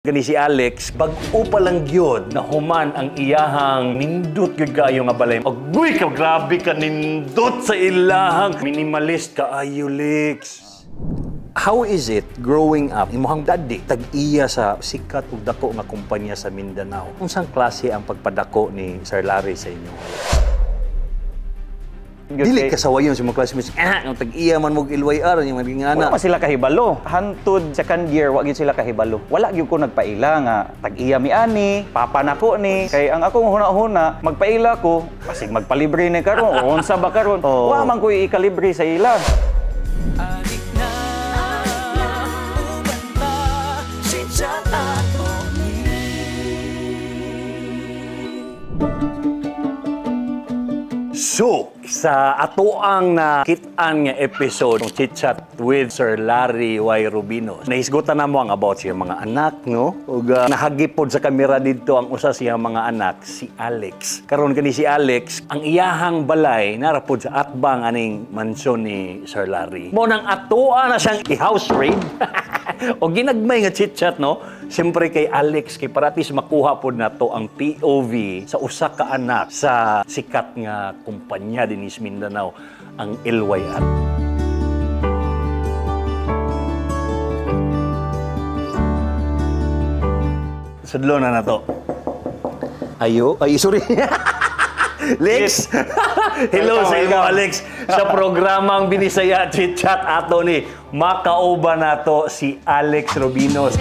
Gani si Alex, bag-o pa lang gyud na human ang iyahang nindot gyud kaayo nga balay. Agoy ka, grabe ka nindot sa ilahang minimalist kaayo, Lex. How is it growing up imong daddy tag-iya sa sikat ug dako nga kumpanya sa Mindanao? Unsang klase ang pagpadako ni Sir Larry sa inyo? Dili kasawayon sa mga classmates, ang tag-iya man mo LYR, yung mga Wala ana. Pa sila kahibalo. Hantud second year, wa gyud sila kahibalo. Wala gyud ko nagpaila nga tag-iya mi ani, papa nako ni. Kay ang akong huna-huna, magpaila ko, basig magpalibre ni karon o unsa ba karon. Oo. Wa man ko ikalibre sa ila. Anik na uban ta chit-chat ato ni. So, sa atoang nakit-an nga episode ng Chit Chat with Sir Larry Y. Rubino, nahisgutan na mo ang about siya mga anak, no? Ug nahagipod sa kamera dito ang usa siya mga anak, si Alex. Karon kani si Alex, ang iyahang balay narapod sa atbang aning mansyon ni Sir Larry. Mo nang atoa na siyang i-house raid. O ginagmay nga chit chat, no? Siyempre kay Alex, kay paratis makuha pod nato ang POV sa usa ka anak sa sikat nga kumpanya dinhi sa Mindanao, ang LYR. Sudlo na nato. Ayo, ay, sorry. Lex! Hello Welcome, sa imo, welcome. Alex. Sa programang Binisaya Chit Chat ato ni makauban nato si Alex Robinos.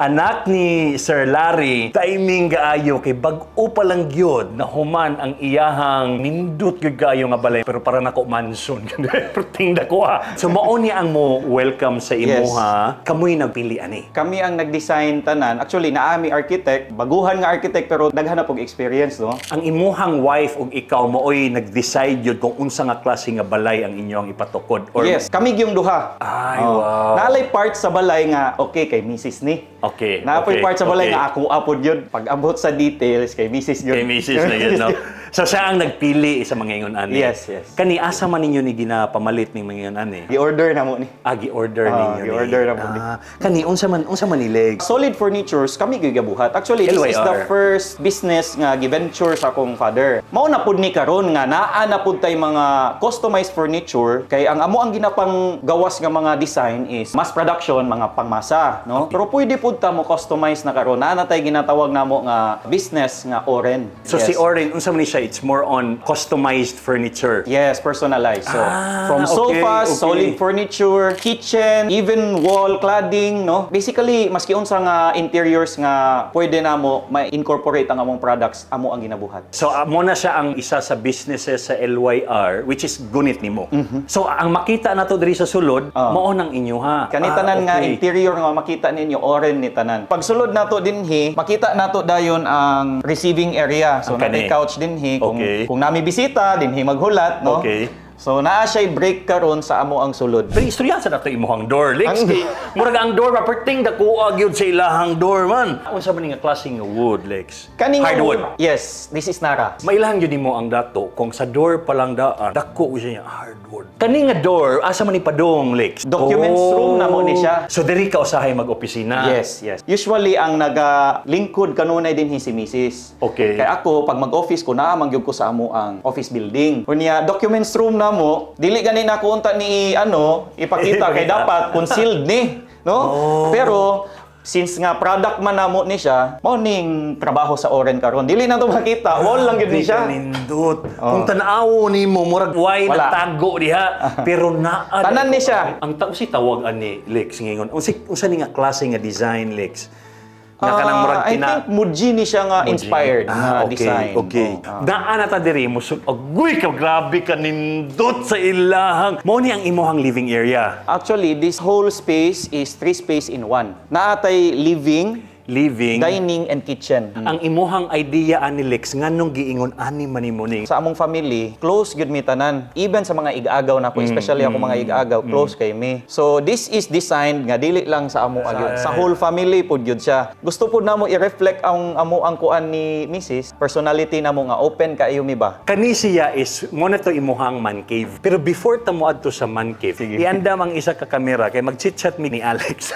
Anak ni Sir Larry, timing kaayo kay bag-o pa lang gyud na human ang iyahang nindot gyud kaayo nga balay, pero para nako mansion. Pero tingda ko ah. So mao ni ang mo welcome sa imuha. Kamoy nagpili ani. Kami ang nag-design tanan. Actually, naami architect, baguhan nga architect pero daghan na pog experience, no? Ang imuhang wife ug ikaw maoy nag-decide yun kung unsa nga klase nga balay ang inyong ipatukod or Yes, kami gyung duha. Ay, Oh. wow. Naalay part sa balay nga okay kay Mrs. ni. Naapoy part sa balay nga ako apod yun. Pag abot sa details kay Mrs. yun. Kay Mrs. na yun, no? So siya ang nagpili sa mga ingon ani. Yes. Kani asa man ninyo ni ginapamalit ning mga ingon ani? Gi-order na mo ni. Ah, gi-order Ah, ninyo ni. Gi-order na mo ni. Ah, kani unsa man ni, Lex? Solid furnitures kami gyud gabuhat. Actually, this is LYR. the first business nga gi-venture sa akong father. Mao na pud ni karon nga naa na pud tay mga customized furniture kay ang amo ang ginapang gawas nga mga design is mass production, mga pangmasa, no? Pero pwede pud ta mo customize na karon. Naa na tay ginatawag namo nga business nga Oren. So si Oren, unsa man ni siya? It's more on customized furniture. Yes, personalized. So, Ah, from sofas, solid furniture, kitchen, even wall cladding, no? Basically, maski unsa nga interiors nga pwede namo ma-incorporate ang among products, amo ang ginabuhat. So mo na siya ang isa sa businesses sa LYR which is gunit nimo. So ang makita nato diri sa sulod, mao nang inyo ha. Kani tanan nga interior nga makita ninyo, oren ni tanan. Pag sulod nato dinhi, makita nato dayon ang receiving area. So Ang kani. naa couch dinhi kung kung nami bisita dinhi maghulat, no? So naa siya'y break karon sa amo ang sulod. Pero istorya sa nato imuhang door, Lex. Kay murag ang door ba perting dako gyud sa ilahang door man. Unsa man ni nga klase nga wood, Lex? Kani nga Hardwood. Yes, this is nara. Mailahan gyud nimo ang dato kung sa door pa lang daan, dako gyud siya hardwood. Kani nga door, asa man ni padong, Lex? Documents room na mo ni siya. So diri ka usahay mag-opisina. Yes. Usually, ang nagalingkod kanunay din si Mrs. Kaya ako, pag mag-office ko, naa man gyud ko sa amo ang office building. Unya, documents room na mo, dili gani na ko unta ni ano, ipakita kay dapat concealed ni, no? Pero since nga product man namo ni siya, mao ning trabaho sa Oren karon. Dili na to makita, wall lang gyud ni siya. Nindot. Kung tan-awo nimo murag why Wala. natago diha, pero naa Tanan ni siya. Ang tao si tawag ani, Lex, ngingon. Unsa ni nga klase nga design, Lex? Nga kanang murag I think Muji ni siya nga inspired Ah, na design. Okay. Oh, ah. Daan na ta diri mo agoy ka, grabe ka nindot sa ilahang. Mao ni ang imuhang living area. Actually, this whole space is three space in one. Naatay living, Living, dining and kitchen. Ang imuhang idea ani, Lex, nganong giingon ani man nimo ni? Sa among family, close gyud mi tanan. Even sa mga ig-agaw nako, especially ako mga ig-agaw, close kay mi. So this is designed nga dili lang sa amo gyud, sa whole family pud gyud siya. Gusto pud namo i-reflect ang amo ang kuan ni Mrs. personality namo nga open kaayo mi ba. Kani siya is mo na to imuhang man cave. Pero before ta mo adto sa man cave, iandam ang isa ka kamera kay mag-chit-chat mi ni Alex.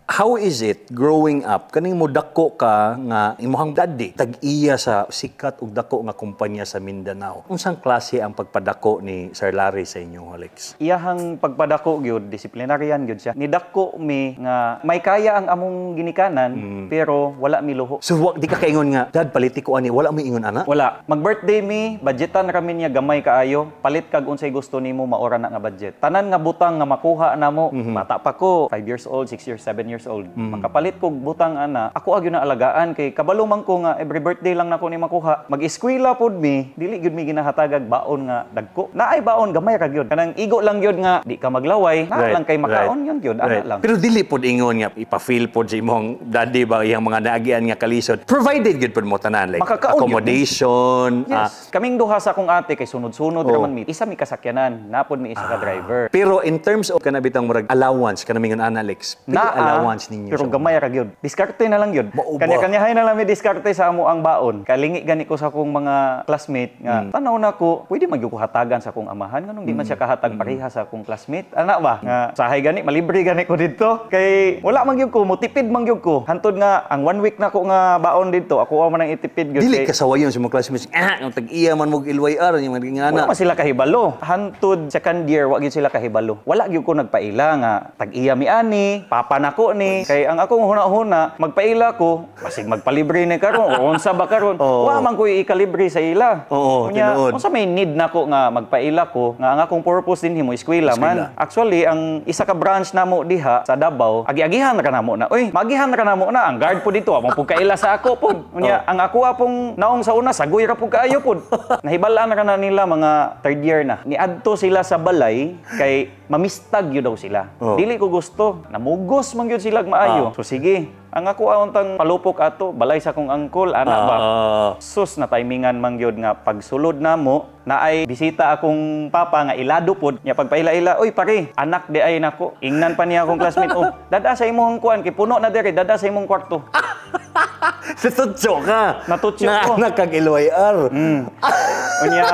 How is it growing up kaning modako ka nga imuhang daddy tag-iya sa sikat ug dako nga kumpanya sa Mindanao? Unsang klase ang pagpadako ni Sir Larry sa inyo, Alex? Iyahang pagpadako gyud, disciplinarian gyud siya. Nidako mi nga may kaya ang among ginikanan, pero wala mi luho. So wa, di ka kaingon nga, "Dad, paliti ko ani"? Wala mo ingon ana? Wala. Mag-birthday mi, budgetan kami niya gamay kaayo. Palit kag unsay gusto nimo, maora na nga budget. Tanan nga butang nga makuha namo, bata pa ko, 5 years old, 6 years, 7 years old. Makapalit kog butang ana, ako gyud na alagaan kay kabalo man ko nga every birthday lang nako ni makuha. Mag-eskwela pod mi, dili gyud mi ginahatagag baon nga dagko. Naay baon, gamay ra gyud. Kanang igo lang gyud nga di ka maglaway, naa lang kay makaon, yun gyud, ana lang. Pero dili pod ingon nga ipa-feel pod sa imong daddy ba iyang mga naagian nga kalisod. Provided gyud pod mo tanan, like Makakaon gyud. accommodation. Yes. Kaming duha sa akong ate kay sunod-sunod raman mi. Isa mi kasakyanan, napod mi isa ka driver. Pero in terms of kana bitang murag allowance kana mingon ana, Alex, pila allowance ninyo? Pero gamay ra gyud. Diskarte na lang gyud. Mao ba? Kanya-kanyahay na lang mi diskarte sa amo ang baon. Kalingi gani ko sa akong mga classmate nga tanaw na ko, pwede man gyud ko hatagan sa akong amahan, nganong di man siya kahatag pareha sa akong classmate. Ana ba? Nga sahay gani malibre gani ko didto kay wala man gyud ko, mutipid man gyud ko. Hantod nga ang one week na ko nga baon didto, ako man ang itipid gyud. Dili kay kasawayon sa mga classmates. Ah, ang tag-iya man mo LYR yung mga Wala ana. man sila kahibalo. Hantod second year, wa gyud sila kahibalo. Wala gyud ko nagpaila nga tag-iya mi ani, papa nako ni. Kay ang akong huna-huna, magpaila ko, basig magpalibre ni karon o unsa ba karon. Wa man ko ikalibre sa ila. Oo, Unya, tinuod. unsa may need nako nga magpaila ko nga ang akong purpose din himo eskwela man. Actually, ang isa ka branch namo diha sa Davao, agi-agihan ra namo na. Uy, magihan ra namo na ang guard po dito, among pud kaila sa ako pod. Unya, ang ako apong naong sa una sagoy ra pud kaayo pod. Nahibalaan ra na nila mga third year na. Niadto sila sa balay kay mamistag yun daw sila. Dili ko gusto. Namugos man gyud sila maayo. So sige, ang ako untang palupok ato balay sa akong angkol ana ba. Sus, na timingan man gyud nga pagsulod namo na ay bisita akong papa nga ilado pod nya. Pagpaila-ila, "Oy pare, anak di ay nako." Ingnan pa niya akong classmate, "Oh, dada sa imong kuan kay puno na diri, dada sa imong kwarto." Natutso ka. Natutso na ko. Anak kag LYR. Unya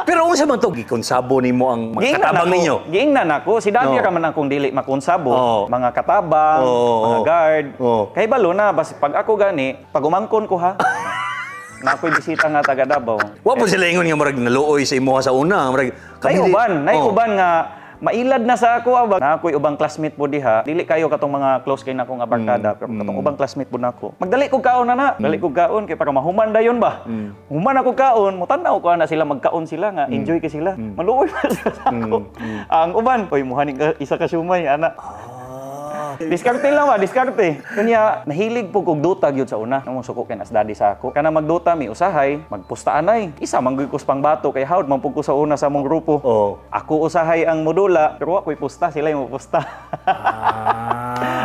Pero unsa man to, gikonsabo nimo ang mga Giingnan katabang ako, ninyo? Giingnan ako. Si Daddy ra man akong dili makonsabo. Mga katabang, mga guard. Kay balo na, bas, pag ako gani, pag umangkon ko ha, na ako'y bisita nga taga Davao. Wa po sila ingon nga murag naluoy sa imuha sa una? Murag Nay di- uban, nay uban nga mailad na sa ako aba. Na ako'y ubang classmate po diha. Dili kayo katong mga close kay nako nga barkada, pero katong ubang classmate po nako. Magdali kog kaon na na. Dali kog kaon kay para mahuman dayon ba. Human ako kaon, mutan-aw ko na sila magkaon sila nga enjoy kay sila. Maluoy pa sila sa ako. Ang uban, oy, muhaning ka, isa ka siomay ana. Diskarte lang ba, diskarte. Kanya, nahilig po kog Dota gyud sa una. Nung suko kay nas daddy sa ako. Kana magdota mi usahay, magpusta anay. Isa man gyud ko sa pangbato kay hawd man pud ko sa una sa among grupo. Ako usahay ang modula, pero wa ko'y pusta, sila yung mopusta.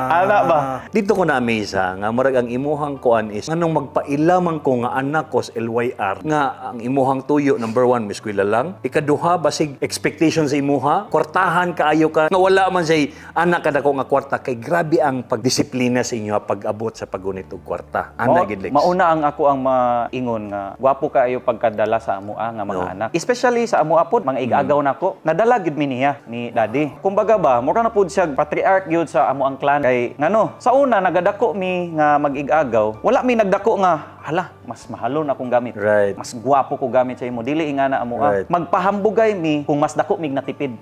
Ana ba? Dito ko na amaze ha, nga murag ang imuhang kuan is nganong magpaila man ko nga anak ko sa LYR, nga ang imuhang tuyo, number one, miskwela lang, ikaduha, basig expectation sa imuha kwartahan kaayo ka nga wala man say anak kadako nga kwarta, kay grabe ang pagdisiplina sa inyo pag-abot sa paggunit og kwarta ana gid, Lex. Mauna ang ako ang maingon nga gwapo kaayo pagkadala sa amoa nga mga No. anak. Especially sa amoa pod, mga igagaw nako. Nadala gid mi niya ni daddy. Kumbaga ba, mura na pud siya patriarch gyud sa amo ang clan kay ngano sa una nagadako mi nga mag-igagaw, wala mi nagdako nga hala, mas mahalon akong gamit. Mas gwapo ko gamit sa imo. Dili nga na amoa. Magpahambugay mi kung mas dako mig natipid.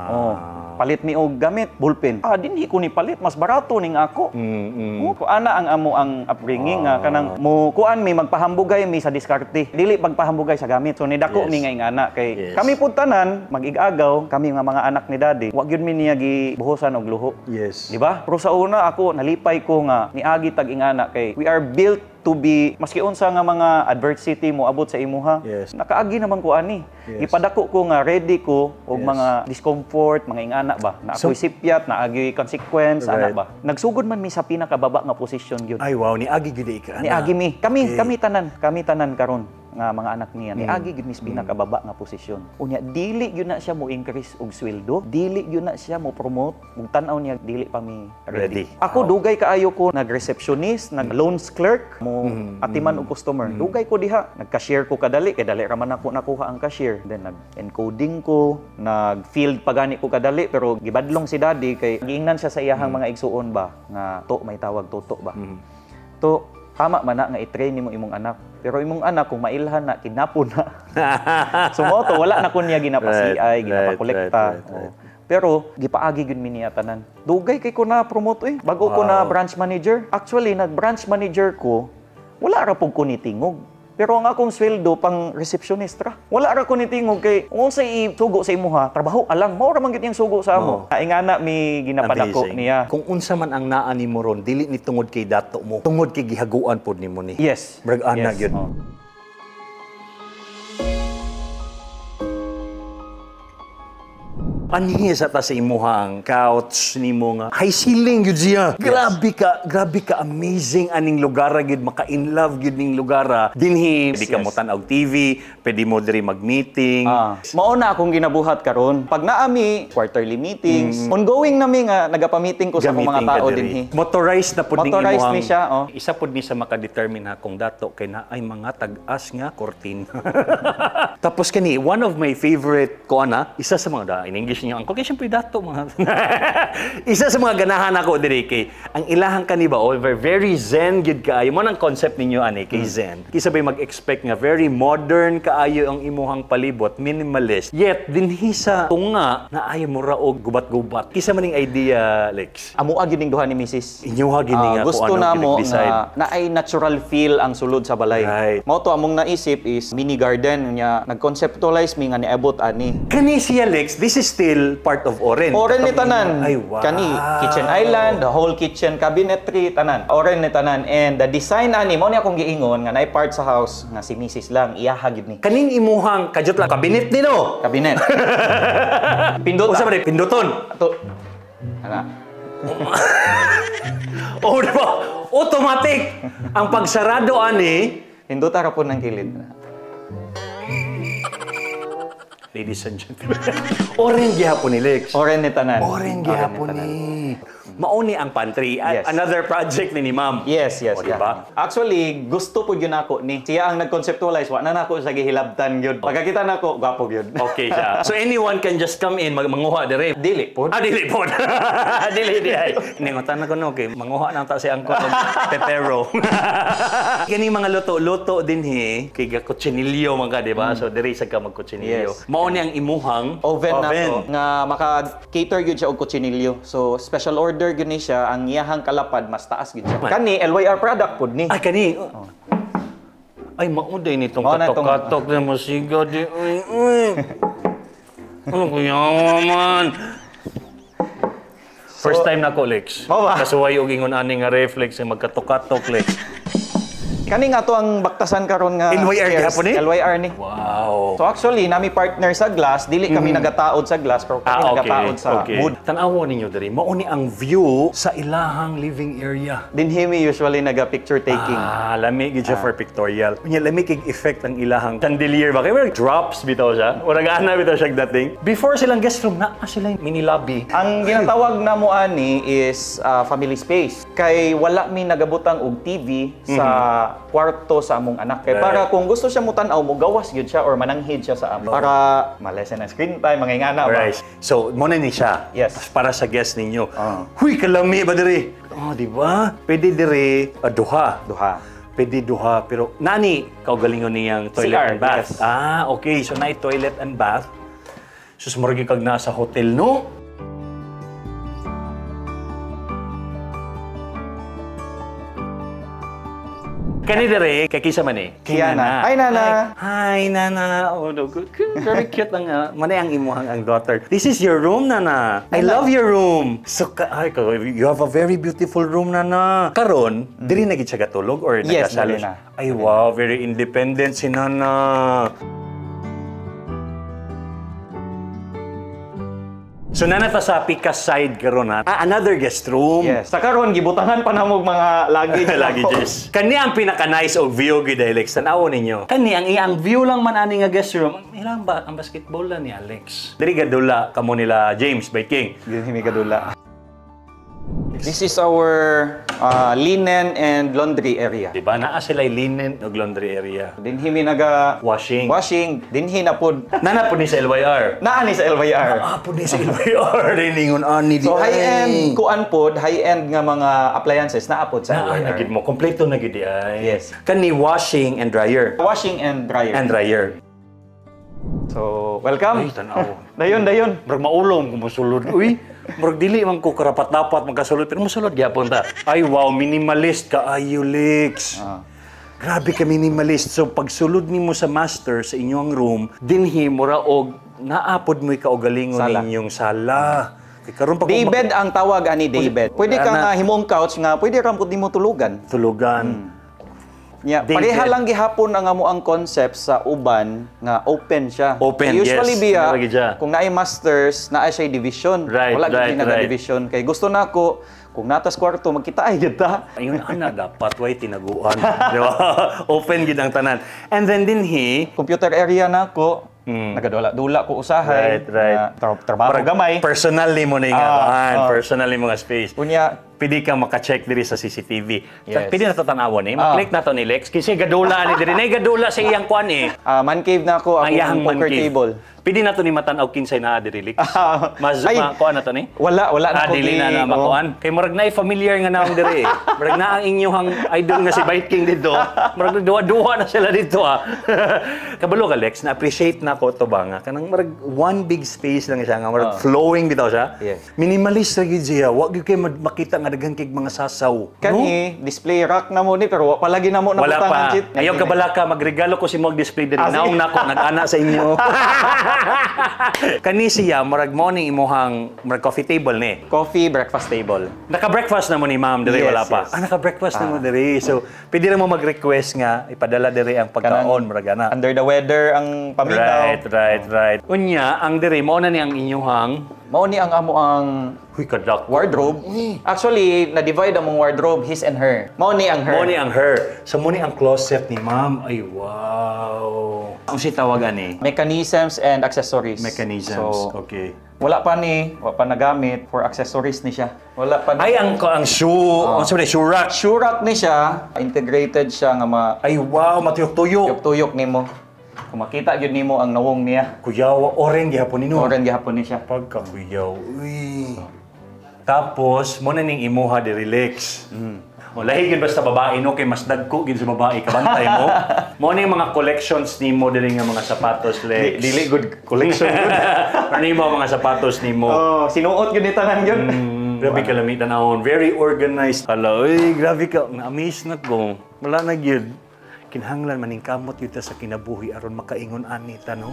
Oh, palit mi og gamit, ballpen. Ah, dinhi ko ni palit, mas barato ning ako. Oh, ana ang amo ang upbringing nga kanang mo kuan mi, magpahambugay mi sa diskarte. Dili pagpahambugay sa gamit. So nidako mi nga ingana kay kami pud tanan mag-igagaw, kami nga mga anak ni daddy, wa gyud mi niya gibuhosan og luho. Di ba? Pero sa una ako nalipay ko nga niagi tag ingana kay we are built to be, maski unsa nga mga adversity mo abot sa imuha, nakaagi naman ko ani. Gipadako ko nga ready ko og mga discomfort, mga ingana ba. Na ako'y sipyat, naagi consequence, ana ba. Nagsugod man mi sa pinakababa nga posisyon gyud. Ay wow, niagi gyud ka, ana. Niagi mi. Kami, kami tanan karon nga mga anak niya. Niagi gyud mi sa pinakababa nga posisyon. Unya dili gyud na siya mo increase og sweldo, dili gyud na siya mo promote, ug tan-aw niya dili pa mi ready. Ready. Ako, dugay kaayo ko nag-receptionist, nag-loans clerk, mo atiman og customer. Dugay ko diha. Nag-cashier ko kadali kay dali ra man ako nakuha ang cashier. Then nag-encoding ko, nag-field pa gani ko kadali, pero gibadlong si Daddy kay giingnan siya sa iyahang mga igsuon ba nga to may tawag toto ba. To, tama man na nga i-train nimo imong anak. Pero imong anak kung mailhan na, kidnapon na. So mao to, wala na ko niya ginapa-CI, ginapakolekta. Oh. Pero gipaagi gyud mi niya tanan. Dugay kay ko na promote eh. Bago ko na branch manager. Actually, nag branch manager ko, wala ra pud ko nitingog. Pero ang akong sweldo pang receptionist ra. Wala ra ko nitingog kay kung unsay isugo sa imuha, trabaho alang mao ra man gyud iyang sugo sa amo. Oh. Ingana mi ginapadako Amazing. niya. Kung unsa man ang naa nimo ron, dili ni tungod kay dato mo, tungod kay gihaguan pod nimo ni. Murag ana gyud. Oh. Anhi sa ta sa imuhang couch nimo nga high ceiling gyud siya. Grabe ka amazing aning lugar gyud, maka in love gyud ning lugar. Dinhi di ka mo tan-aw TV, pwede mo diri mag-meeting. Ah, mao na akong ginabuhat karon. Pag naami quarterly meetings, ongoing nami nga nagapa-meeting ko sa akong mga Gamitin ka tao diri. dinhi. Motorized na pud ning Motorized imuhang ni siya, oh. Isa pud ni sa makadetermine ha kung dato kay na ay mga tag-as nga kortina. Tapos kani, one of my favorite ko ana, isa sa mga da in English niyo ang kay syempre dato mga isa sa mga ganahan ako diri kay ang ilahang kani ba, oh, very, very zen gyud kaayo mo nang concept ninyo ani kay zen. Kisa bay mag-expect nga very modern kaayo ang imuhang palibot, minimalist. Yet dinhi sa tunga na ay mura og gubat-gubat. Kisa man ning idea, Lex? Amoa gyud ning duha ni Mrs. Inyuha gini Ah, nga kung gusto ano na mo ginag-decide. nga naay natural feel ang sulod sa balay. Mao to among naisip is mini garden nya nag-conceptualize mi nga niabot ani. Kani siya, Lex, this is still part of Oren. Oren ni tanan. Ay, wow. Kani kitchen island, the whole kitchen cabinetry tanan. Oren ni tanan, and the design ani mao ni akong giingon nga naay part sa house nga si Mrs. lang iyaha gyud ni. Kaning imuhang kadyot lang cabinet nino. Cabinet. Pindot. Unsa ba ni pinduton? Ato. Ana. Oh, di ba? Automatic. Ang pagsarado ani, Pindot ra po ng kilid. Ladies and gentlemen. Oren gihapon ni Lex. Oren ni tanan. Oren gihapon ni. Mao ni ang pantry. Another project ni Ma'am. Yes. O, di ba? Actually, gusto po yun ako ni. Siya ang nag-conceptualize. Wa na nako sa gihilabtan yun. Pagkakita nako, gwapo yun. Okay siya. So anyone can just come in, manguha dire. Dili po. Ah, dili po. Dili di ay. Ningutan na ko no, okay. Manguha na ta si angko og pepero. Kani mga luto-luto din he, kay ga kutsinilyo man ka, di ba? So diri sa ka magkutsinilyo. Yes. Mao ni ang imuhang Oven na to nga maka-cater gyud siya og kutsinilyo. So special order gyud ni siya, ang iyahang kalapad mas taas gyud siya. Kani LYR product pud ni. Ay, kani. Ay, mao day nitong Mao na itong- katok-katok na musiga di. Uy, uy. Ano kuya man? First time na ko, Lex. Mao ba? Kasuway og ingon ani nga reflex nga magkatok-katok, Lex. Kani nga to ang baktasan karon nga LYR stairs. gihapon ni? LYR ni. Wow. So actually, nami partner sa glass, dili kami nagataod sa glass pero kami nagataod sa wood. Tan-awa ninyo diri, mao ni ang view sa ilahang living area. Dinhi mi usually naga picture taking. Ah, lami gyud siya for pictorial. Unya lami kay effect ang ilahang chandelier ba kay murag drops bitaw siya. Murag ana bitaw siya dating. Before silang guest room naa sila yung mini lobby. Ang ginatawag na mo ani is family space. Kay wala mi nagabutang og TV sa kwarto sa among anak. Kay para kung gusto siya mutan-aw, mo gawas gyud siya or mananghid siya sa amo. Para malesen ang screen time, mga ingana ba. Right. So, mo na ni siya. Yes. Para sa guest ninyo. Ah. Huy, kalami ba diri? Oh, di ba? Pwede diri duha. Duha. Pwede duha, pero nani kaugalingon niyang toilet CR, and bath. yes. Ah, okay. So, naay toilet and bath. Sus, murag kag nasa hotel, no? Kani dire, kay kinsa man eh? Kay Kiana. Hi, Nana. Hi, Nana. Oh, no, good. Good. Very cute ang manay ang imuhang ang daughter. This is your room, Nana. I love your room. So, ka, ay, you have a very beautiful room, Nana. Karon, diri na gid siya gatulog or Yes, nagasalo diri siya? na. Ay, wow, very independent si Nana. So, nana ta sa pikas side karon ha. Ah, another guest room. Yes. Sa karon gibutangan pa namo og mga luggage. Luggages. Kani ang pinaka-nice og view gid, Alex. Tan-awon ninyo. Kani ang iyang view lang man ani nga guest room. Ilang ba ang basketball lang ni Alex? Diri gadula kamo nila James by King. Gini gadula. This is our linen and laundry area. Diba? Naa sila linen ug laundry area. Dinhi mi naga Washing. Washing dinhi na pod. Nana po ni sa LYR. Naa ni sa LYR. Ah, po ni sa LYR. Diningon ani di. So high-end kuan pod, high-end nga mga appliances naa pod sa Naa na LYR. gid mo. Kompleto na gid ay. Yes. Kani washing and dryer. Washing and dryer. And dryer. So, welcome. Ay, tan-aw. Dayon, dayon. Murag maulom kung mosulod. Uy, murag dili man ko karapat dapat magkasulod pero mosulod gyapon ta. Ay wow, minimalist ka ayo, Lex. Grabe ka minimalist. So pagsulod nimo sa master sa inyong room, dinhi mura og naapod mo'y kaugalingon Sala. Ninyong sala. Kay karon pa kung Daybed ang tawag ani, daybed. Pwede ka Ana. nga himong couch nga pwede ra pud nimo tulugan. Tulugan. Yeah, Daybed. pareha lang gihapon ang amo ang concept sa uban nga open siya. Open, Usually yes. biya, Lagi siya. Kung naay masters, naa siya division. Wala gyud division kay gusto nako kung natas kwarto magkita ay gyud ta. Ayun ana dapat way tinaguan, di ba? Open gid ang tanan. And then dinhi Computer area nako. Nagadula-dula ko usahay. Right. Na trabaho Parang gamay. Personal nimo na nga kuan, personal nimo nga space. Unya, Pwede ka maka-check diri sa CCTV. Yes. Pwede na to tanawon eh. Ma-click na to ni Lex kasi gadula ni diri. Nay gadula sa iyang kuan eh. Man cave na ako, Ang iyang akong man poker cave. table. Pwede na to ni matan-aw kinsay naa diri, Lex. Mas Ay, makuan na to ni? Wala na Ah, ko dili na na oh. makuan. Kay murag naay familiar nga naong diri eh. Murag na ang inyong idol nga si Bite King dito. Murag duha-duha na sila dito ah. Kabalo ka, Lex, na-appreciate na ko to ba nga kanang murag one big space lang siya nga murag flowing bitaw siya. Yes. Minimalist ra gyud siya. Wa gyud kay makita nga daghan kay mga sasaw. No? Kani, display rack na mo ni pero wa palagi na mo Wala nabutang pa. ang chit. Ayaw ka bala ka, magregalo ko si Mog display diri. Ah, sige. Naong nako, nag-ana sa inyo. Kani siya, murag mo ning imuhang murag coffee table ni. Coffee, breakfast table. Naka-breakfast na mo ni ma'am diri Yes, wala pa. yes. Ah, naka-breakfast na mo diri. So, pwede na mo mag-request nga ipadala diri ang pagkaon, murag ana. Under the weather ang paminaw. Right. Unya, ang diri mo na ni ang inyuhang Mao ni ang amo ang Huy kadak. wardrobe. Actually, na-divide among wardrobe, his and her. Mao ni ang her. Mo ni ang her. So mo ni ang closet ni ma'am. Ay wow. Ang si tawagan eh. Mechanisms and accessories. Mechanisms. So, Okay. wala pa ni, wala pa nagamit for accessories ni siya. Wala pa ni. Ay ang shoe, ang sorry, shoe rack. Shoe rack ni siya, integrated siya nga ma Ay wow, matuyok-tuyok. tuyok nimo. Kung makita gyud nimo ang nawong niya. Kuyaw, oren gihapon nino. Oren gihapon ni siya. Pagkakuyaw. Uy. Tapos, mo na ning imuha di relax. O, lahi gyud basta babae no kay mas dagko gyud sa babae kabantay mo. Mo na yung mga collections nimo diri nga mga sapatos, Lex. Dili good collection good. Ano yung mga sapatos nimo? Oh, sinuot gyud ni tanan gyud. Grabe ka lami tanawon. Very organized. Hala, uy, grabe ka. Na-amaze na ko. Wala na gyud. Kinahanglan maning kamot gyud ta sa kinabuhi aron makaingon ani ta no.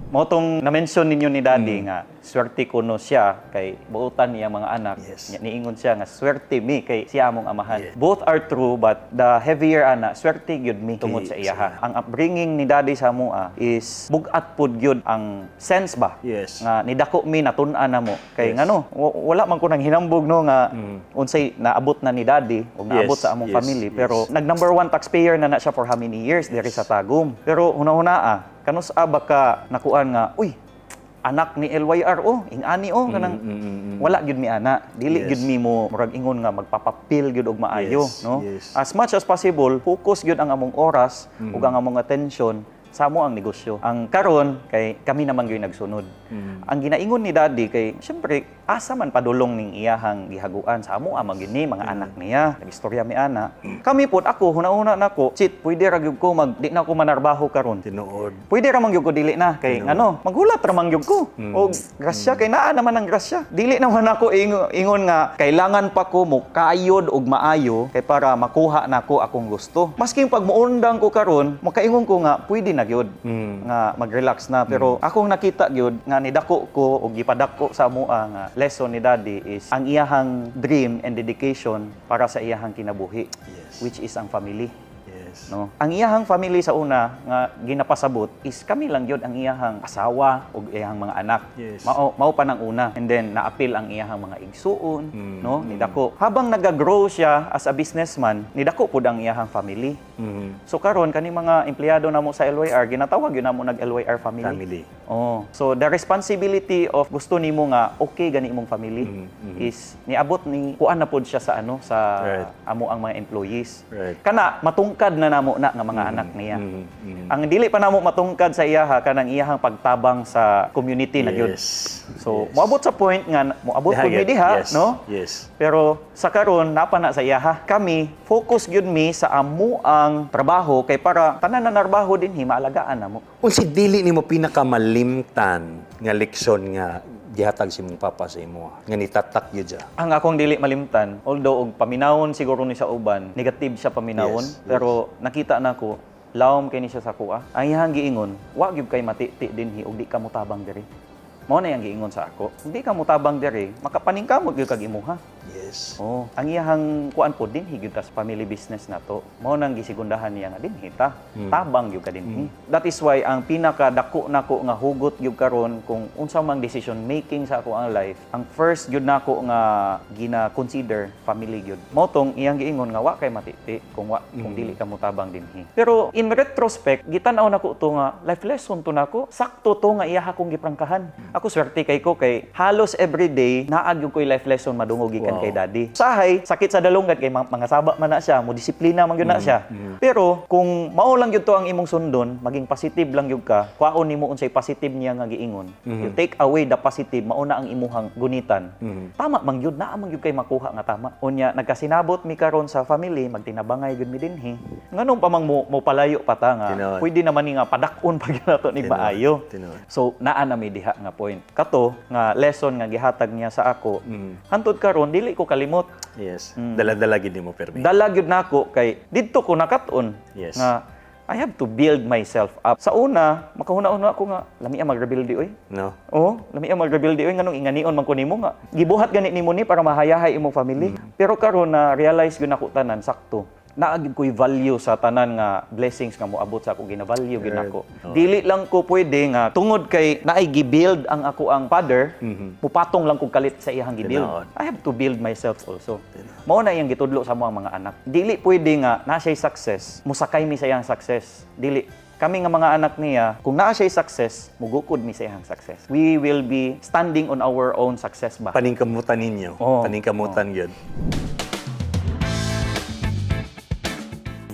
Mao tong na-mention ninyo ni Daddy nga swerte kuno siya kay buotan niya mga anak. Yes. Nya niingon siya nga swerte mi kay siya among amahan. Both are true, but the heavier ana swerte gyud mi tungod sa iyaha. Ang upbringing ni Daddy sa amoa is bug-at pud gyud ang sense ba? Yes. Nga nidako mi natun-an namo kay ngano wala man ko nang hinambog no nga unsay naabot na ni Daddy o naabot sa among family, pero nag number one taxpayer na na siya for how many years diri sa Tagum. Pero hunahuna kanus ba ka nakuan nga uy anak ni LYR oh ing-ani oh kanang wala gyud mi ana, dili gyud mi mo murag ingon nga magpapapil gyud og maayo, no? As much as possible, focus gyud ang among oras ug ang among attention Sa amo ang negosyo. Ang karon kay kami naman gyud nagsunod. Ang ginaingon ni Daddy kay syempre asa man padulong ning iyahang gihaguan, sa amo man gyud ni mga anak niya. Nagistorya mi ana. Kami pod, ako huna-huna nako, "Chit, pwede ra gyud ko mag di na ko manarbaho karon." Tinuod. Pwede ra man gyud ko dili na kay ano, maghulat ra man gyud ko. Og grasya kay naa naman ang grasya. Dili naman ako ingon nga kailangan pa ko mo kayod og maayo kay para makuha nako akong gusto. Masking pag muundang ko karon, makaingon ko nga pwede na gyud nga mag-relax na, pero akong nakita gyud nga nidako ko og gipadako sa amoa nga lesson ni Daddy is ang iyahang dream and dedication para sa iyahang kinabuhi, which is ang family, no? Ang iyahang family sa una nga ginapasabot is kami lang gyud, ang iyahang asawa ug iyahang mga anak. Mao mao pa nang una, and then naapil ang iyahang mga igsuon, no? Nidako. Habang naga-grow siya as a businessman, nidako pud ang iyahang family. So karon, kani mga empleyado namo sa LYR, ginatawag gyud namo nag LYR family. Family. Oh. So the responsibility of gusto nimo nga okay gani imong family is niabot ni kuan na pod siya sa ano, sa amo ang mga employees. Kana matungkad na namo na nga mga anak niya. Ang dili pa namo matungkad sa iyaha, kanang iyahang pagtabang sa community na gyud. So moabot sa point nga moabot Diha pud mi gyud. diha, no? Yes. Pero sa karon napa na sa iyaha. Kami focus gyud mi sa amo ang trabaho kay para tanan na narbaho dinhi maalagaan namo. Unsa dili nimo pinakamalimtan nga leksyon nga gihatag si mong papa sa imo nga nitatak gyud siya? Ang akong dili malimtan, although og paminawon siguro ni sa uban, negative siya paminawon, pero nakita nako lawom kay ni siya sa kuha. Ang iyang giingon, "Wa gyud kay matiti dinhi og di ka motabang diri." Mao na iyang giingon sa ako. "Kung di ka motabang diri, makapaningkamot gyud kag imuha." Oh, ang iyahang kuan po dinhi gyud ta sa family business na to. Mao nang gisigundahan niya nga dinhi ta. Tabang gyud ka dinhi. That is why ang pinaka dako nako nga hugot gyud karon kung unsa mang decision making sa ako ang life, ang first gyud nako nga gina-consider, family gyud. Mao tong iyang giingon nga wa kay matiti kung dili ka motabang dinhi. Pero in retrospect, gitan-aw nako to nga life lesson to nako. Sakto to nga iya akong giprangkahan. Ako swerte kay ko kay halos everyday naa gyud ko'y life lesson madungog gikan kay Daddy. Sahay, sakit sa dalunggan kay mga saba man na siya, mo disiplina man gyud na siya. Pero kung mao lang gyud to ang imong sundon, maging positive lang gyud ka, kwaon nimo unsay positive niya nga giingon. You take away the positive, mao na ang imuhang gunitan. Tama man gyud, naa man gyud kay makuha nga tama. Unya nagkasinabot mi karon sa family, magtinabangay gyud mi dinhi. Nganong pa mang mo palayo pa ta nga pwede naman ni nga padak-on pa gyud nato ni maayo. So naa na mi diha nga point. Kato nga lesson nga gihatag niya sa ako. Hantod karon dili ko kalimot. Dala-dala gid nimo permi. Dala gyud nako kay didto ko nakat-on nga I have to build myself up. Sa una, makahuna-huna ako nga lami ang mag-rebuild oy. No? Oo, lami ang mag-rebuild oy, nganong inganion man ko nimo nga gibuhat gani nimo ni para mahayahay imong family. Pero karon na realize gyud nako tanan sakto. Naa gyud ko'y value sa tanan nga blessings nga moabot sa ako, gina-value gyud nako. Dili lang ko pwede nga tungod kay naay gi-build ang ako ang father, mupatong lang kog kalit sa iyang gi-build. Tinuod. I have to build myself also. Mao na iyang gitudlo sa mga anak. Dili pwede nga naa siya'y success, musakay mi sa iyang success. Dili kami nga mga anak niya, kung naa siya'y success, mugukod mi sa iyang success. We will be standing on our own success ba? Paningkamutan ninyo. Oo. Paningkamutan gyud.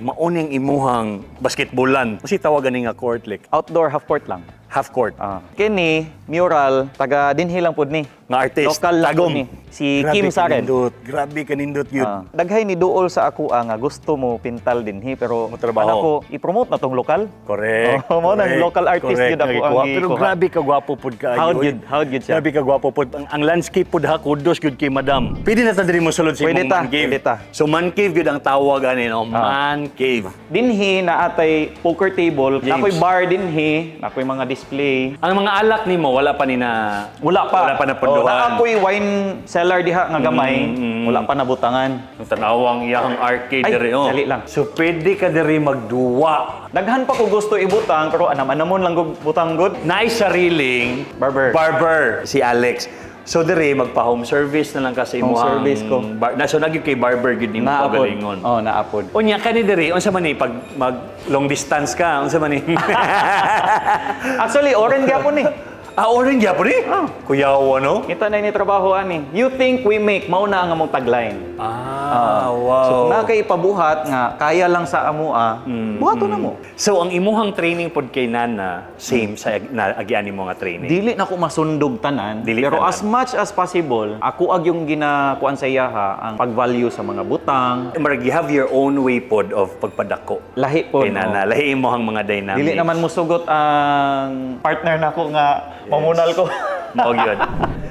Mauning imuhang basketballan. Kasi tawagan ni nga court, like Outdoor half court lang. Half court. Ah. Kini mural taga dinhi lang pud ni. Nga artist. Local lang Tagum. pud ni. Si Grabe Kim Saren. Kanindot. Grabe kanindot yun. Ah, daghay ni duol sa ako nga gusto mo pintal dinhi, pero Mo trabaho. ana ko i-promote na tong lokal. Correct. Oh, mao nang local artist gyud ako ang Nga gikuha. Pero gikuha. grabe ka gwapo pud kaayo. How gyud siya? Grabe ka gwapo pud. Ang landscape pud ha, kudos gyud kay madam. Pwede na ta diri mo sulod sa Pwede imong ta, man cave. pwede ta. So man cave gyud ang tawag ani, no? Man cave. Dinhi na atay poker table, James. nakoy bar dinhi, nakoy mga display. Ang mga alak nimo wala pa ni na Wala pa. Wala pa na Oh, pondohan. naa koy wine cellar diha nga gamay, wala pa nabutangan. Ang tanawang iyang arcade Ay, diri oh. dali lang. So pwede ka diri magduwa. Daghan pa ko gusto ibutang, pero anam-anamon lang gud butang gud. Naay sariling Barber. Barber si Alex. So diri magpa home service na lang ka sa Home imuhang service ko. Bar, na so nagyud kay barber gyud nimo Naapod. pagalingon. Oh, naapod. Unya kani diri unsa man ni pag mag long distance ka, unsa man ni? Actually, oren gyapon ni. Ah, orange gyapon ni? Ah. Kuyawa, no? Kita na ni trabaho ani. "You think, we make," mao na ang among tagline. Ah, wow. So kung naa kay ipabuhat nga kaya lang sa amoa, buhaton na mo. So ang imuhang training pod kay Nana, same sa na agian nimo nga training? Dili na ko masundog tanan, Dili pero tanan. As much as possible, ako ag yung ginakuan sa iyaha ang pag-value sa mga butang. Marag you have your own way pod of pagpadako Lahi po, kay no? Nana, lahi imong mga dynamics. Dili naman musugot ang partner nako nga mamunal ko. Mao gyud.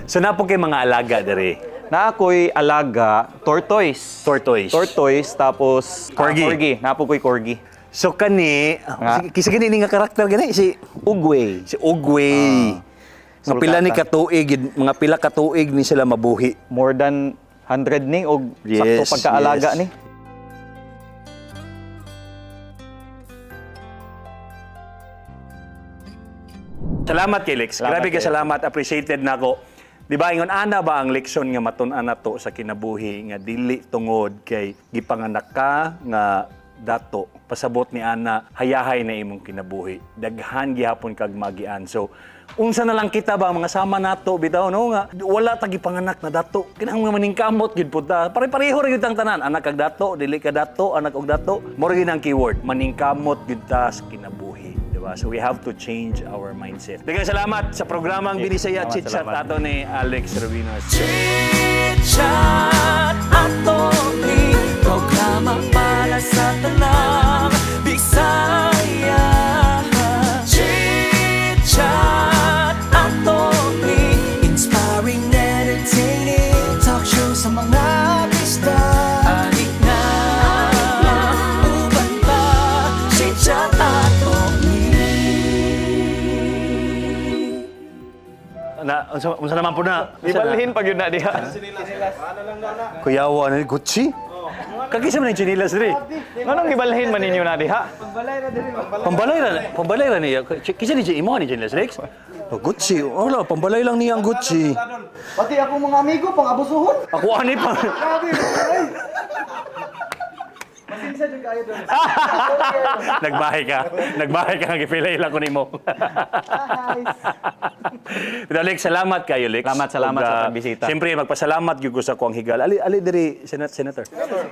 So naa po kay mga alaga diri? Na ako'y alaga, tortoise. Tortoise. Tortoise, tapos ah, Corgi. Corgi. Naa po ko'y corgi. So kani, Nga. Kisa gani ni nga karakter gani si Ugway. Si Ugway. Nga pila ni Sulkata. katuig, mga pila katuig ni sila mabuhi? More than 100 ni og sakto pagkaalaga ni. Salamat kay Lex. Salamat Grabe ka kayo. Salamat. Appreciated nako. Di ba ingon ana ba ang leksyon nga matun-an nato sa kinabuhi nga dili tungod kay gipanganak ka nga dato? Pasabot ni ana, hayahay na imong kinabuhi. Daghan gihapon kag magian. So unsa na lang kita ba, mga sama nato bitaw, no, nga wala ta gipanganak na dato, kinahanglan maningkamot gid pud ta. Pare-pareho ra gyud ang tanan, anak kag dato, dili ka dato, anak og dato, mo ra gyud ang keyword, maningkamot gyud ta sa kinabuhi. Diba? So we have to change our mindset. Daghang salamat sa programang Binisaya Salamat, Chit Chat salamat. ato ni Alex Rubinos. Chit-chat Attorney. Programa para sa tanang Bisaya. Chit-chat Attorney. Inspiring, entertaining talk show sa mga artista. Anik na, uban pa. Chit-chat Attorney. Na, unsa naman po na? Ibalhin pag yun na diha. Kuyawa na ni Gucci? Kagisa man ang chinilas diri. Nganong gibalhin man ninyo na diha? Pambalay ra niya. Kisa ni imo ni chinilas, Lex? Oh, Gucci. Wala, pambalay lang niya ang Gucci. Pati ako mga amigo, pang abusuhon. Ako ani pa. Grabe, ay. Pasensya dyan kayo doon. Nagbahay ka. Nagbahay ka nga gipilay lang ko nimo. Pero Lex, salamat kayo, Lex. Salamat, salamat Ug, sa pagbisita. Siyempre, magpasalamat gyud ko sa kuang higal. Ali, ali diri, Senator.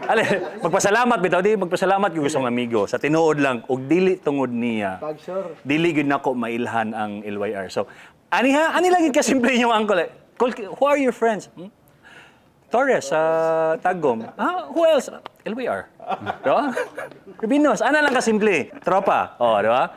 Ali, magpasalamat bitaw di, magpasalamat gyud ko sa mga amigo. Sa tinuod lang og dili tungod niya, Pag sure. dili gyud nako mailhan ang LYR. So, ani ha, ani lang gyud kasimple inyong uncle. Eh. Who are your friends? Hmm? Torres sa Tagum. Ah, who else? LYR. Diba? Rubinos. Ana lang kasimple. Tropa. Oh, di ba?